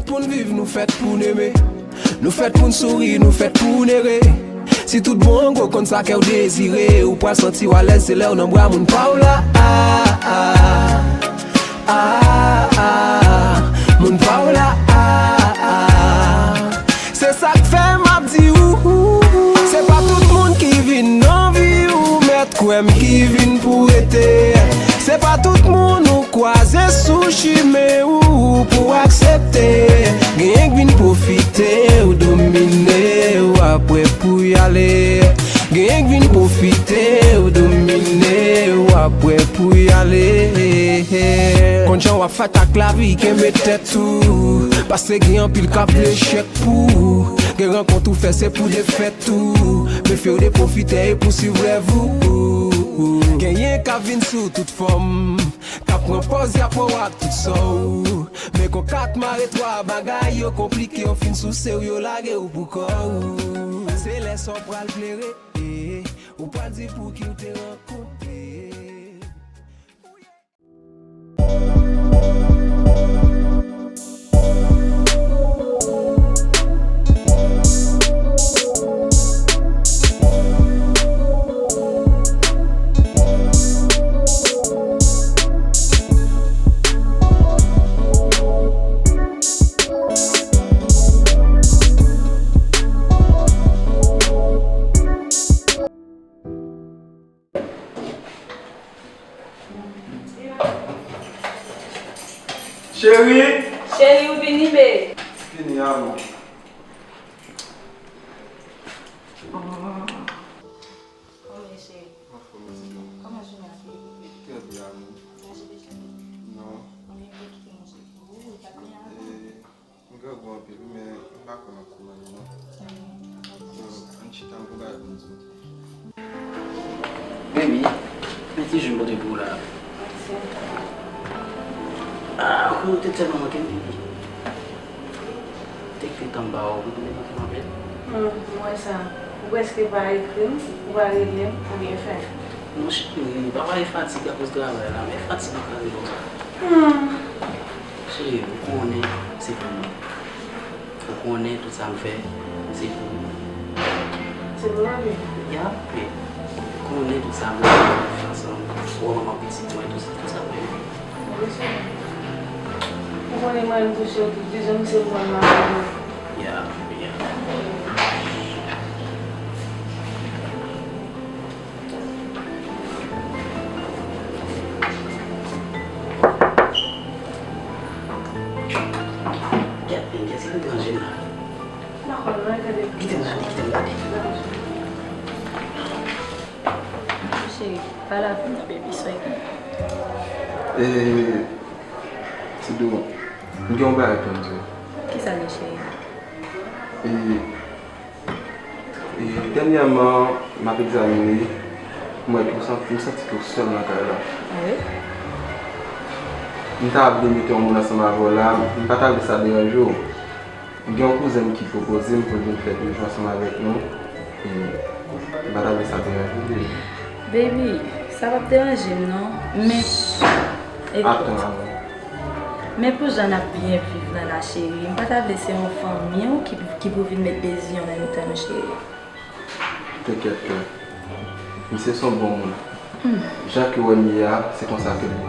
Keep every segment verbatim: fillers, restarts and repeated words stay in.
Pou n viv, nou fèt pou n eme. Nou fèt pou n souri, nou fèt pou n ere. Si tout bon gwo konn sa kè w dezire, ou pral santi w alèz, se lè w nan bra moun pa w la. Ah, ah, ah, ah, moun pa w la. Ah, ah. Se sa k fè m ap di ou, se pa tout moun ki vin nan vi ou, mèt kwè m ki vin pou rete. Se pa tout moun ou kwaze sou chimen ou pou aksepte. Genyen k vin pwofite w, domine w, apre pou y ale. Genyen k vin pwofite w, domine w, apre pou y ale. Konn jan w ap fèt ak lavi, kenbe tèt ou. Paske gen anpil k ap vle echèk pou ou. Gen rankont ou fè, se pou defèt ou. Mefye w de pwofitè e pousuiv rèv ou. Genyen k ap vin sou tout fòm, k ap pran pòz y ap wè w ak tout sa w. Men kon kat mare twa, bagay yo konplike, yo fin souse w, yo lage w pou kò w. Se lè sa w pral plere, ou pral di pou ki w te rankontre. Cheri! Cheri, ou vini, babe? Vini, amou. Kòman w ye, cheri? Anfòm, mèsi. Kòman jounen an te ye pou ou? Trè byen, amou. Ou manje deja? Non. Anben, vin kite manje pou ou, ou pa byen avan? Eh, M grangou anpil wi, men m pa kwè m ap tou manje non. So, ann chita, m gon bagay pou m di w. Baby, men ti jou m pote pou ou la. Ah, ou te tèlman manke m, baby. Te gen tan m ba w, ou te manke m anpil. Hmm, m wè sa. Ou prèske pa ekri m, ou pa rele m, ou byen fè. Non, cheri, pa pale fatig akoz travay la, men fatig pa ka rive konsa. Hmm. Cheri, ou konnen se pou mwen. Ou konnen tout sa m fè, se pou ou. Se pou mwen, wi. Ya, wi. Ou konnen tout sa m fè ansanm. Ou wè manman pitit mwen, tout sa, tout sa m fè. Wi, cheri. Ou konnen mwen, m touche w tout, dizon m se mwen, m ap fè. Ya, ya. Kite m gade, kite m gade. Cheri, pale avè m non, baby, sa w gen? E, Ti Dou, m gen yon bagay pou m di w. Kisa l ye, cheri? E, E, dènyèman, m ap egzamine, m wè ke w san-, m santi ke w sèl nan kay la. Wi. M ta vle mete yon moun ansanm avè w la, m pa ta vle sa deranje w. M gen yon kouzen m ki pwopoze m pou l vin fè de jou ansanm avèk nou. E, m pa ta vle sa deranje w, baby. Baby, sa p ap deranje m non, men, ekout. Atann, atann. Men pou jan n ap byen viv lan la, cheri, m pa ta vle se yon fanmi w ki, ki pou vin met dezi an menm tan nou, cheri. Tenkèt, kè. Misye se yon bon moun. Hmm. Jan ke w wè m ye a, se konsa ke l ye.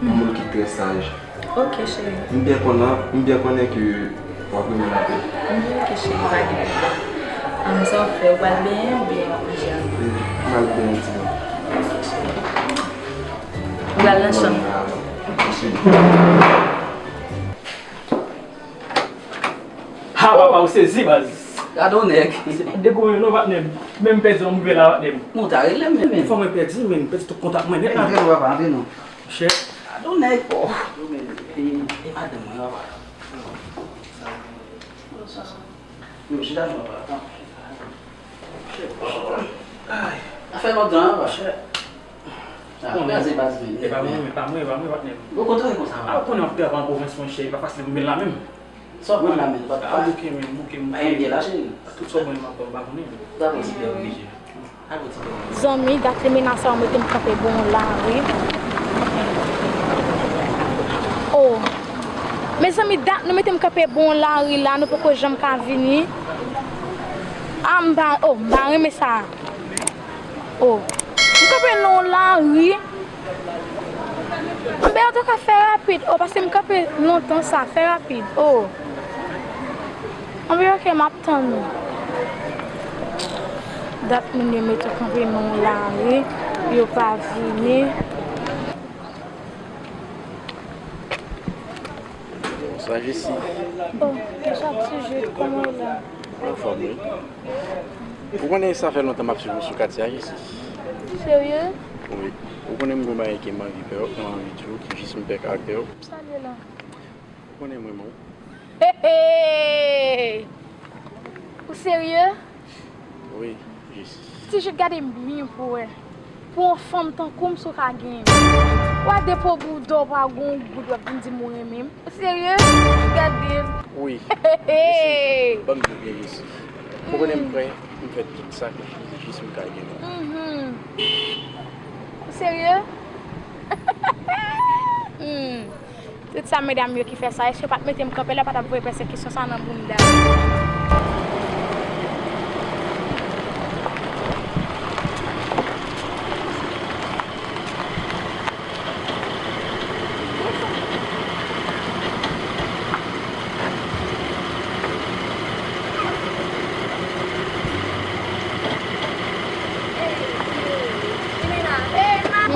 Yon moun ki trè saj. Ok, cheri. M byen konnen, m byen konnen ke w ap renmen l anpil. Ok, cheri, pa gen pwoblèm. An, sa w fè, ou pral benyen oubyen ou deja? E, m al benyen, ti dam. Ok, cheri. Ou pral nan chanm. Ha, papa, ou sezi, baz. Gade yon nèg. Se pa de gwo menm non, patnè m. Men m pèdi nan move la, patnè m. Non, ta rele m, men. Fò mwen pèdi, men m pèdi tout kontak mwen nèt la. Antre non, papa, antre non. Chè. Gade yon nèg. Oh. E, e madanm mwen, papa. Yo, chita non, papa. Ay. Afè lòt jan, papa. Chè. Ah, konnen. Kraze baz mwen. E pa mwen, e pa mwen, e pa mwen, patnè m. Bon, kontre konsa. Ah, ou konnen w ap travay an pwovens, monchè, e pa fasil pou m vin la menm. Sa w pran la menm, papa? Ah, bouke menm, bouke, bouke. Pa gen byen lache. Tout sa w ban m, m ap ba w, m pa konnen. Gade yon ti bèl oblije. Gade yon ti bèl oblije. Zanmi, gate menas sa w mete m kanpe bon la, wi. Oh. Mezanmi, dat nou mete m kanpe bò yon lari la, nou poko janm ka vini. Ah, m pa, oh, m pa renmen sa. Oh, m kanpe nan yon lari. Anben, antouka, fè rapid. Oh, paske m kanpe lontan sa, fè rapid. Oh. Anben, ok, m ap tann nou. Dat moun yo mete kanpe nan yon lari, yo pa vini. Bonswa, Jessie. Oh, bonswa, Ti Jid, kòman w ye la? Anfòm, wi. Ou konnen sa fè lontan m ap swiv ou sou katye a, Jessie. Serye? Wi. Ou konnen m gon bagay ke m anvi fè w, m anvi di w, ki jis m pè karaktè w. Sa l ye la? Ou konnen m renmen w. Hey, hey! Ou serye? Wi, Jessie. Ti Jid, gade m byen pou wè. Pou yon fanm tankou m, si w ka genyen m. W a depo bouda w pa gon goud w ap vin di m ou renmen m. Ou serye? Gade m. Wi. Jessie, ban m di w byen, Jessie. Ou konnen m prè, m fè tout sakrifis jis m ka gen w. Mhm. Ou serye? Hmm. Tout sa medam yo ki fè sa, èske yo pa t mete m kanpe la, pa t ap voye pèsekisyon sa nan bounda m?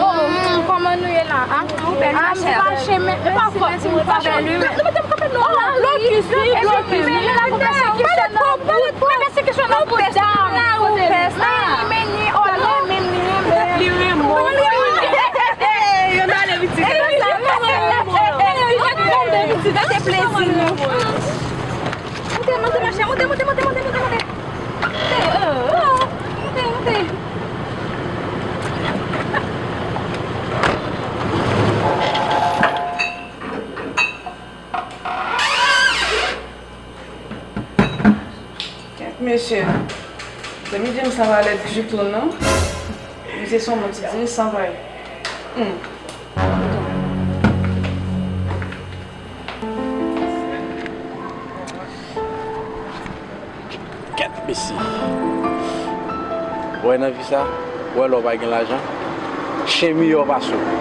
Oh, hmm, kòman nou ye la, a? Ou bèl, ma chère. M fache, men, men pa fòt mwen, pa fòt mwen. Nou mete m kanpe non, blokis, wi, blokis. Men la pou pèsekisyon nan bout, men pèsekisyon nan bout dam. Meni, meni, oh, li renmen m, li renmen m. Li renmen w. Yo n ale pitit. Yo n ale pitit, sa se plezi nou. Moute, moute, ma chère, moute, moute, moute. Moute, oh, oh, moute, moute. Kèt, mesye. Zanmi James sa pa lèd ditou, non. Misye se yon moun ti James san pay. Hmm. Kèt, mesye. Ou wè nan vi sa, ou wè lè w pa gen lajan, chen miyò pase w.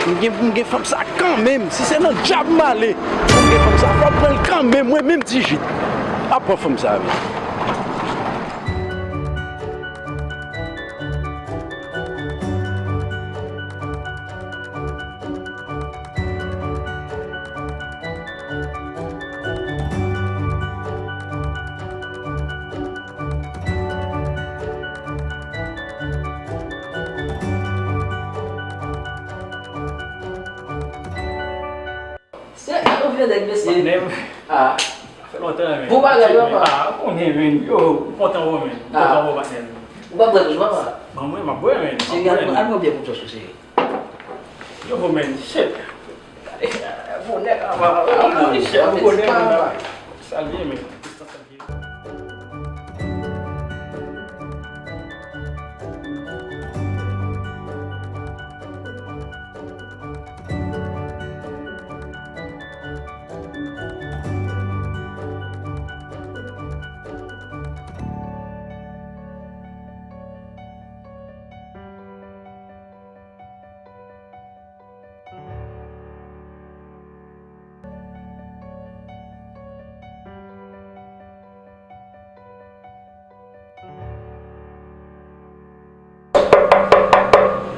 M gen pou m gen fanm sa kanmenm. Si se nan dyab m ale pou m gen fanm sa, fò m pran l kanmenm. Mwen menm Ti Jid, m ap pran fanm sa, wi. Se ou vye nèg, mesye. Patnè m. Ah. Fè lontan, men. Bon bagay, papa. Ah, ou konnen, men. Yo, m kontan wè w, men. M kontan wè w, patnè m. Ou pa bwè toujou, papa? Ban mwen, m ap bwè, men. Cheri, al pran, al pran byè pou tchòch ou, cheri. Yo, men, shit. Gade, bonè, papa. Ou konnen, shit, ou konnen, men. Salye, men.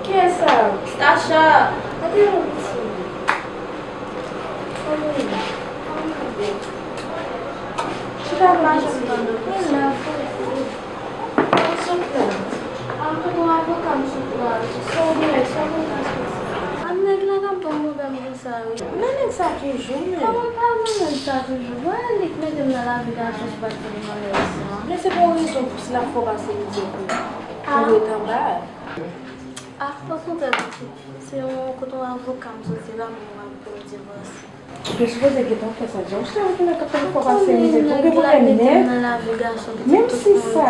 Kiyès sa? Stacha. Gade yon piti. Kòman w ye? Kòman w ye? Chita la, piti. Mwen la, fò. Ou sot la? Am, tonton avoka m sot la. Sa w gen, sa w gen ka soti? Am, nèg la k ap ban m pwoblèm konsa, wi. Men nèg sa toujou, men. Kòman pa men nèg sa toujou? Wè, li k mete m nan lavi gason, se pa t pou m nan lè sa. Men se pou yon rezon, pou si l ap fè w pase mizè pou, pou ret anba. Ah, okontrè, pitit. Se yon kote yon avoka m soti la, mwen ap pou m divòse. Ou te sipoze gentan fè sa, James. Ou se ou ki mèt ap fè fò pase mizè. Ou gen pwoblèm nèt. Menm si sa.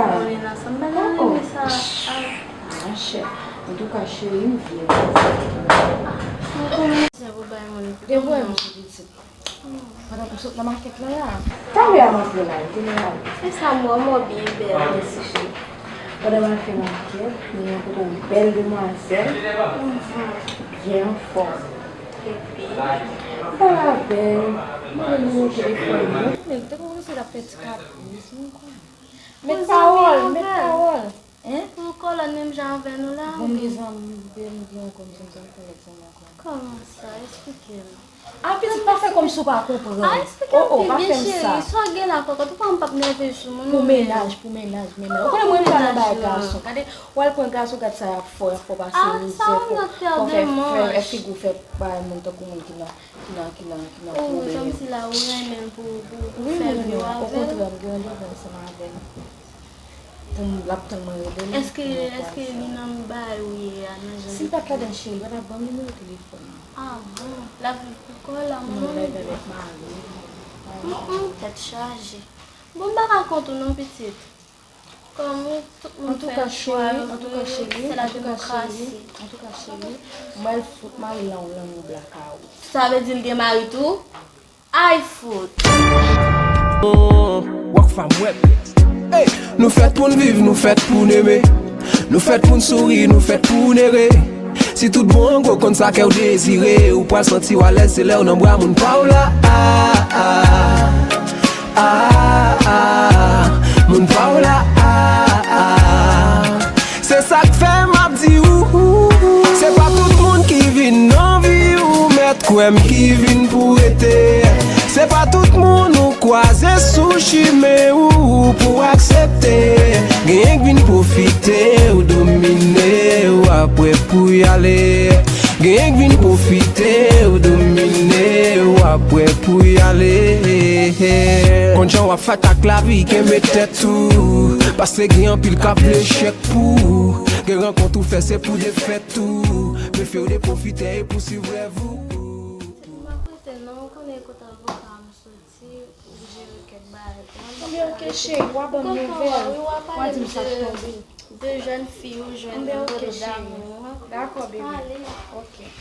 Dakò. Monchè. Antouka, cheri, m vye. Ou kòmanse pou bay moun. Gen pwoblèm sou pitit. Pandan m sot nan makèt la, la. Talè a m antre la, genlè a. E sa, mò, mò byen bèl. Mèsi, cheri. Pandan m al fè makèt, m gen yon kote yon bèl demwazèl, byen anfòm. Epi, m pale avè l, m mande l nimewo telefòn li. Men, te kòmanse l ap fè ti kapris, m konnen. Met pawòl, met pawòl. Hein? Pou w kolòn menm jan avè nou la, wi. Bon, mezanmi, m gen yon kòm, se m sa m fè lèt zanmi ankò. Kòman sa? Eksplike m. A, pitit, pa fè kòmsi w pa konprann. A, eksplike m pi byen, cheri. Sa w gen la, kòkòt, ou kwè m p ap nève sou moun, ou menm? Pou mennaj, pou mennaj, mennaj. Ou konnen mwen pa nan bagay gason. Gade, w al pran gason, gad sa y ap fè w, y ap fè w pase mizè, fè w fè, fè figi w fè bay moun tankou moun ki nan, ki nan, ki nan, ki nan pwoblèm. Ou wè kòmsi la ou renmen l pou, pou, pou fè vi w avè l. Wi, mwen renmen l. Okontrè, m gen randevou ansanm avè l. Pou m, l ap tann mwen rele m. Èske, èske li nan bagay ou ye a, nan jan de... Si l pa t ladan, cheri, l pa t ap ban m nimewo telefòn li. Ah bon? L ap viv pou kò l la, manman? Non, l ap viv avèk mari l. Mm, mm, tèt chaje. Bon, m pa ka kont ou non, pitit. Kòm ou, tout moun fè chwa yo vre, se la demokrasi. Antouka, cheri, m al fout mari l yon lanmou blakawout. Sa vle di l gen mari tou? Ay fout! Rockfam Web. Ey, nou fèt pou n viv, nou fèt pou n eme. Nou fèt pou n souri, nou fèt pou n ere. Si tout bon an gwo konn sa kè w dezire, ou pral santi w alèz, se lè w nan bra moun pa w la. Ah, ah, ah, ah, moun pa w la. Ah, ah. Se sa k fè m ap di ou, se pa tout moun ki vin nan vi ou, mèt kwè m, ki vin pou rete. Se pa tout moun ou kwaze sou chimen ou pou aksepte. Genyen k vin pwofite w, domine w, apre pou y ale. Genyen k vin pwofite w, domine w, apre pou y ale. Konn jan w ap fè ak lavi, kenbe tèt ou. Paske gen anpil k ap vle echèk pou ou. Gen rankont ou fè, se pou defèt ou. Mefye w de pwofitè e pousuiv rèv ou. M ap rete non, ou konnen kote avoka m soti, ou jere kèk bagay pou mwen. Anben, oke, cheri, w a ban m nouvèl. Wi, w a pale m de, de jèn fi ou jwenn nan dodo damou an. Anben, oke, cheri. Dakò, bebe. Ale. Oke.